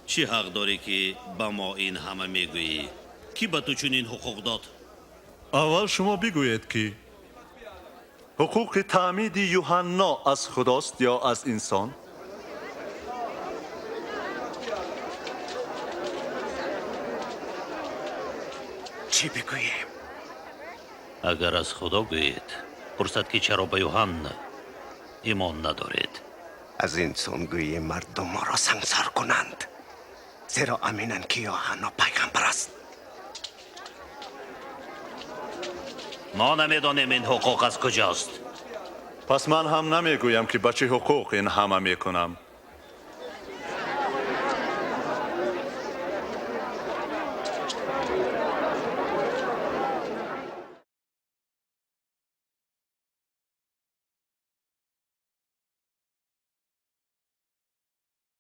Чӣ ҳақ дорӣ, ки ба мо ин ҳама мегӯӣ? Кӣ ба ту чунин ҳуқуқ дод? Аввал шумо бигӯед, ки ҳуқуқи таъмиди Юҳанно аз Худост ё аз инсон? Чӣ бигӯем? Агар аз Худо гӯед, пурсад, ки чаро ба Юҳанна имон надоред. Аз инсон гӯем, мардум моро сангсор кунанд, зеро аминанд, ки Юҳанно пайғамбар аст. Мо намедонем, ин ҳуқуқ аз куҷост. Пас ман ҳам намегӯям, ки ба чӣ ҳуқуқ ин ҳама мекунам.